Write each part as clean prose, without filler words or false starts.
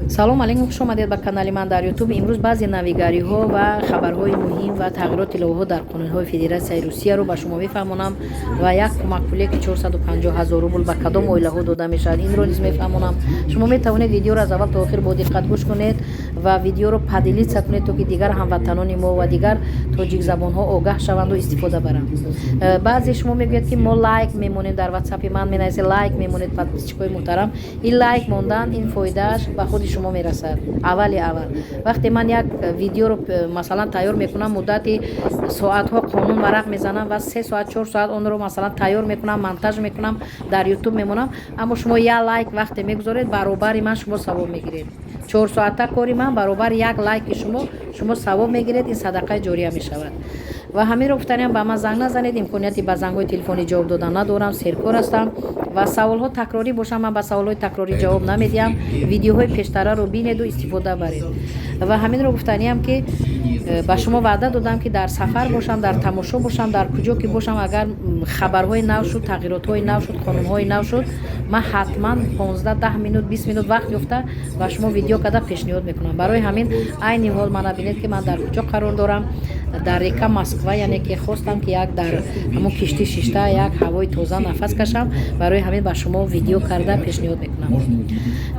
Салом алейкум, хуш омадед ба канали ман дар Ютуб. Имрӯз баъзе навигариҳо ва хабарҳои муҳим ва тағйироти иловаҳо дар қонунҳои Федератсияи Русияро ба шумо мефаҳмонам ва як кӯмакпуле, ки 450 ҳазор рубл ба кадом оилаҳо дода мешавад, инро низ мефаҳмонам. Шумо метавонед видеоро аз аввал то охир бо диққат гӯш кунед ва видеоро поделиться кунед, то ки дигар ҳамватанони мо ва дигар тоҷикзабонҳо огаҳ шаванду истифода баранд. Баъзе шумо мегӯяд, ки мо лайк мемонем, дар Ватсапи ман менависед, лайк мемонед. Подписчикои муҳтарам, ин лайк мондан, ин фоидааш ба худи шумо мерасад. Аввали аввал, вақте ман як видеоро масалан тайёр мекунам, муддати соатҳо қонун варақ мезанам ва 3 соат, 4 соат онро масалан тайёр мекунам, монтаж мекунам, дар Ютуб мемонам. Аммо шумо як лайк вақте мегузоред, баробари ман шумо савоб мегиред. 4 соата кори ман баробари як лайки шумо, шумо савоб мегиред. Ин садақаи ҷория мешавад. Ва ҳаминро гуфтаниам, ба ман занг назанед, имконияти ба зангҳои телефонӣ ҷавоб додан надорам, серкор ҳастам. Ва саволҳо такрорӣ бошанд, ман ба саволҳои такрорӣ ҷавоб намедиҳам. Видеоҳои пештараро бинеду истифода баред. Ва ҳаминро гуфтаниам, ки ба шумо ваъда додам, ки дар сафар бошам, дар тамошо бошам, дар куҷо ки бошам, агар хабарҳои нав шуд, тағйиротҳои нав шуд, қонунҳои нав шуд, ман ҳатман 15, 10 минут, 20 минут вақт ёфта, ба шумо видео карда пешниҳод мекунам. Барои ҳамин айни ҳол мана бинед, ки ман дар куҷо қарор дорам: дар река Москва. Яъне ки хостам, ки як дар ҳамон киштӣ шишта, як ҳавои тоза нафас кашам. Барои ҳамин ба шумо видео карда пешниҳод мекунам.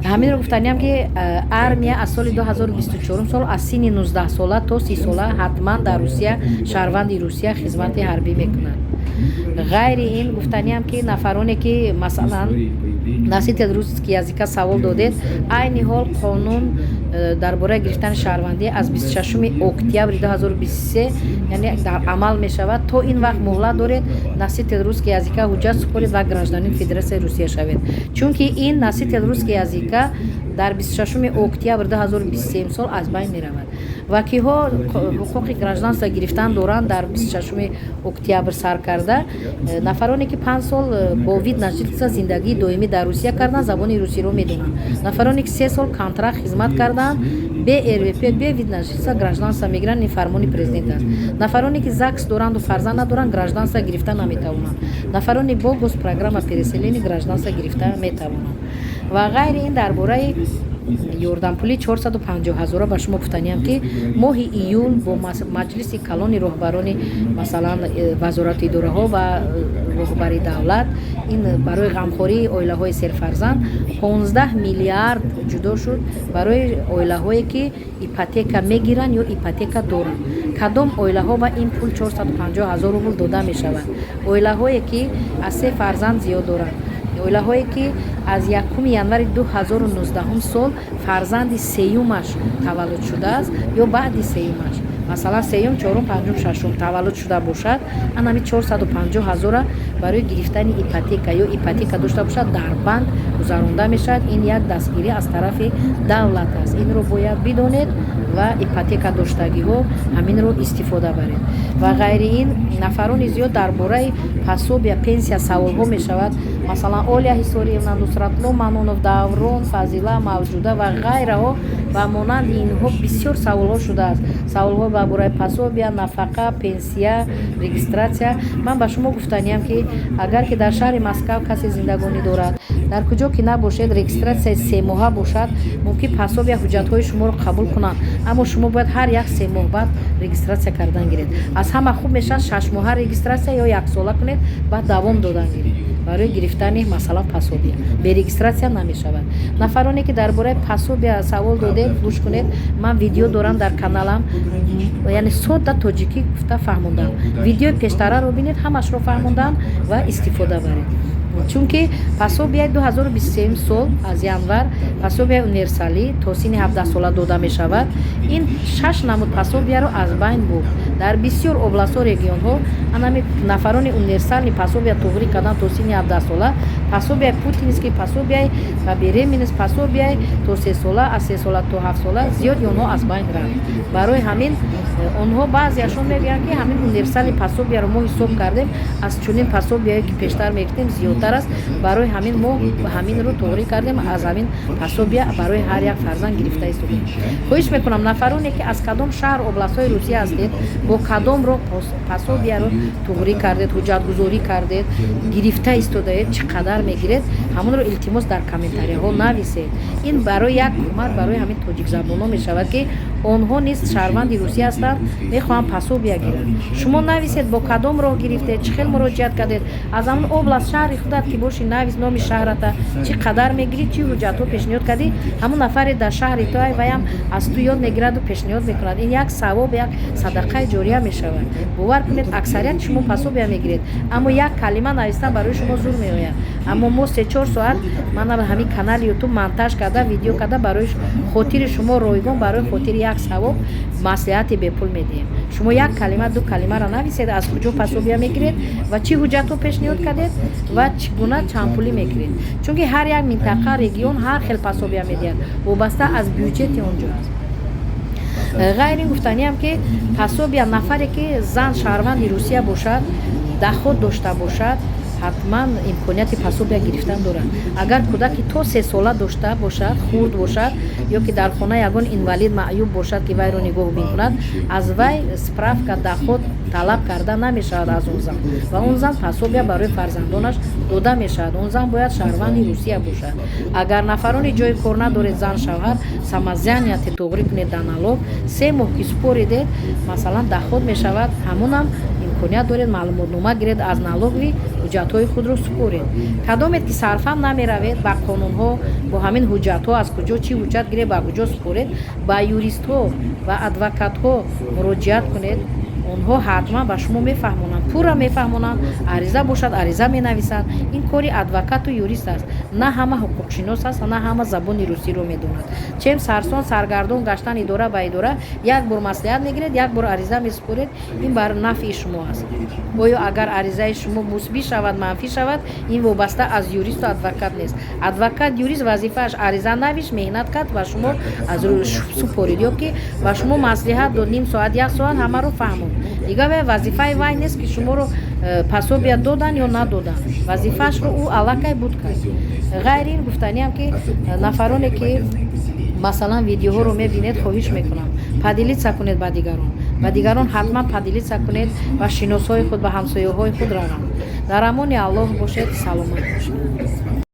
Ҳаминро гуфтаниам, ки армия аз соли 2024 сол аз синни 19 сола то 30 сола ҳатман дар Русия шаҳрванди Русия хизмати ҳарбӣ мекунад. Ғайри ин гуфтаниам, ки нафароне, ки масалан носитель русский языка савол додед, айни ҳол қонун дар бораи гирифтани шаҳрвандӣ аз 26 октябри 2023, яъне дар амал мешавад. То ин вақт муҳлат доред, носитель русский языка ҳуҷҷат супоред ва гражданин Федератсияи Русия шавед, чунки ин носитель русский языка дар 26 октябр 2023 сол аз байн меравад. Ва киҳо ҳуқуқи гражданство гирифтан доранд дар 26 октябр сар карда? Нафароне, ки 5 сол бо вид на жительство зиндагии доимӣ дар Русия карданд, забони русиро медонанд. Нафароне, ки 3 сол контракт хизмат карданд, бе РВП, бе вид на жительство гражданство мегиранд. Ин фармони президент аст. Нафароне, ки ЗАГС доранду фарзанд надоранд, гражданство гирифта наметавонанд. Нафароне бо госпрограмма переселения гражданство гирифта метавонанд. Ва ғайри ин, дар бораи ёрдампулии 450 ҳазора ба шумо гуфтаниям, ки моҳи июл бо маҷлиси калони роҳбарони, масалан, вазорату идораҳо ва роҳбари давлат, ин барои ғамхории оилаҳои серфарзанд 15 миллиард ҷудо шуд барои оилаҳое, ки ипотека мегиранд ё ипотека доранд. Кадом оилаҳо ба ин пул 450 ҳазор рубл дода мешавад? Оилаҳое, ки аз се фарзанд зиёд доранд, оилаҳое, ки аз 1 январи 2019 сол фарзанди сеюмаш таваллуд шудааст ё баъди сеюмаш, масалан, сеюм, чорум, панҷум, шашум таваллуд шуда бошад, анами 450 ҳазора барои гирифтани ипотека ё ипотека дошта бошад, дар банк гузаронда мешавад. Ин як дастгирӣ аз тарафи давлат аст. Инро бояд бидонед ва ипотека доштагиҳо ҳаминро истифода баред. Ва ғайри ин, нафарони зиёд дар бораи пособия, пенсия саволҳо мешавад. Масалан, Олия Ҳисориевна, Нусратло Манонов, Даврон, Фазила, Мавҷуда ва ғайраҳо, ба монанди инҳо бисёр саволҳо шудааст. Саволҳо ба бораи пособия, нафақа, пенсия, регистрация. Ман ба шумо гуфтаниям, ки агар ки дар шаҳри Москав касе зиндагонӣ дорад, дар куҷо ки набошед, регистрацияи 3 моҳа бошад, мумкин пособия ҳуҷҷатҳои шуморо қабул кунанд, аммо шумо бояд ҳар як 3 моҳ баъд регистрация кардан гиред. Аз ҳама хуб мешавад 6 моҳа регистрация ё яксола кунед, баъд давом додан гиред барои гирифтани, масалан, пособия. Бе регистрация намешавад. Нафароне, ки дар бораи пособия савол додед, гӯш кунед, ман видео дорам дар каналам, яъне содда тоҷикӣ гуфта фаҳмондам. Видеои пештараро бинед, ҳамашро фаҳмондам ва истифода баред, чунки пособияи 2023 сол аз январ пособияи универсалӣ то синни 17 сола дода мешавад. Ин шаш намуд пособияро аз байн бурд. Дар бисёр областҳо, регионҳо анами нафарони универсальный пособия туғрӣ кардан то синни 17 сола, пособияи путинский, пособияи ба беременность, пособияи то 3 сола, аз 3 сола то 7 сола, зиёди онҳо аз байн рафт. Барои ҳамин онҳо баъзеашон мегӯянд, ки ҳамин универсальный пособияро мо ҳисоб кардем, аз чунин пособияе, ки пештар мегирифтем, зиёдтар аст, барои ҳамин мо ҳаминро туғрӣ кардем, аз ҳамин пособия. Пособия барои ҳар як фарзанд гирифта истодаед. Хоҳиш мекунам, нафароне, ки аз кадом шаҳр, областҳои Русия ҳастед, бо кадом роҳ пособияро туғрӣ кардед, ҳуҷҷатгузорӣ кардед, гирифта истодаед, чӣ қадар мегиред, ҳамонро, илтимос, дар комментарияҳо нависед. Ин барои як кӯмак барои ҳамин тоҷикзабонҳо мешавад, ки онҳо низ шаҳрванди Русия ҳастанд, мехоҳанд пособия гиранд. Шумо нависед, бо кадом роҳ гирифтед, чӣ хел муроҷиат кардед. Аз ҳамон област, шаҳри худат ки бошӣ, навис номи шаҳрата, чӣ қадар мегирӣ, чӣ ҳуҷҷатҳо пешниҳод кардӣ. Ҳамон нафаре дар шаҳри туай, ваям аз ту ёд мегираду пешниҳод мекунад. Ин як савоб, як садақаи ҷория мешавад. Бовар кунед, аксарияти шумо пособия мегиред, аммо як калима навистан барои шумо зур меояд. Аммо мо 3-4 соат мана ҳамин канали Ютуб монтаж карда, видео карда, барои хотири шумо ройгон, барои хотири як савоб маслиҳати бепул медиҳем. Шумо як калима, ду калимаро нависед, аз куҷо пособия мегиред ва чӣ ҳуҷҷатҳо пешниҳод кардед ва чӣ гуна чандпулӣ мегиред, чунки ҳар як минтақа, регион ҳар хел пособия медиҳад, вобаста аз бюҷети он ҷо аст. Ғайр ин, гуфтаниам, ки пособия нафаре, ки зан, шаҳрванди Русия бошад, доход дошта бошад, ҳатман имконияти пособия гирифтан дорад. Агар кӯдаки то 3 сола дошта бошад, хурд бошад ё ки дар хона ягон инвалид, маъюб бошад, ки вайро нигоҳубин кунад, аз вай справка доход талаб карда намешавад аз он зан ва он зан пособия барои фарзандонаш дода мешавад. Он зан бояд шаҳрванди Русия бошад. Агар нафарони ҷои кор надоред, зан, шавҳар, самозанятый туғрӣ кунед дар налог, 3 моҳ ки супоридед, масалан, доход мешавад, ҳамонам имконият доред маълумотнома гиред аз налоговый, ҳуҷҷатҳои худро супоред. Кадомед ки сарфам намеравед ба қонунҳо, бо ҳамин ҳуҷҷатҳо, аз куҷо чӣ ҳуҷҷат гиред, ба куҷо супоред, ба юристҳо ва адвокатҳо муроҷиат кунед. Онҳо ҳатман ба шумо мефаҳмонанд, пурра мефаҳмонанд. Ариза бошад, ариза менависанд. Ин кори адвокату юрист аст. На ҳама ҳуқуқшинос аст, на ҳама забони русиро медонад. Чем сарсон саргардон гаштан идора ба идора, як бор маслиҳат мегиред, як бор ариза месупоред, ин бар нафъи шумо аст. Оё агар аризаи шумо мусбӣ шавад, манфӣ шавад, ин вобаста аз юристу адвокат нест. Адвокат, юрист вазифааш ариза навишт, меҳнат кард ва шумо аз супорид ё ки ба шумо маслиҳат дод, ним соат, як соат ҳамаро фаҳмонд. Дигар вай вазифаи вай нест, ки шуморо пособия додан ё надодан. Вазифаашро ӯ аллакай буд кард. Ғайри ин, гуфтаниам, ки нафароне, ки масалан видеоҳоро мебинед, хоҳиш мекунам, поделиться кунед ба дигарон, ба дигарон ҳатман поделиться кунед, ба шиносҳои худ, ба ҳамсояҳои худ раванд. Дар амони Аллоҳ бошед, саломат бошед.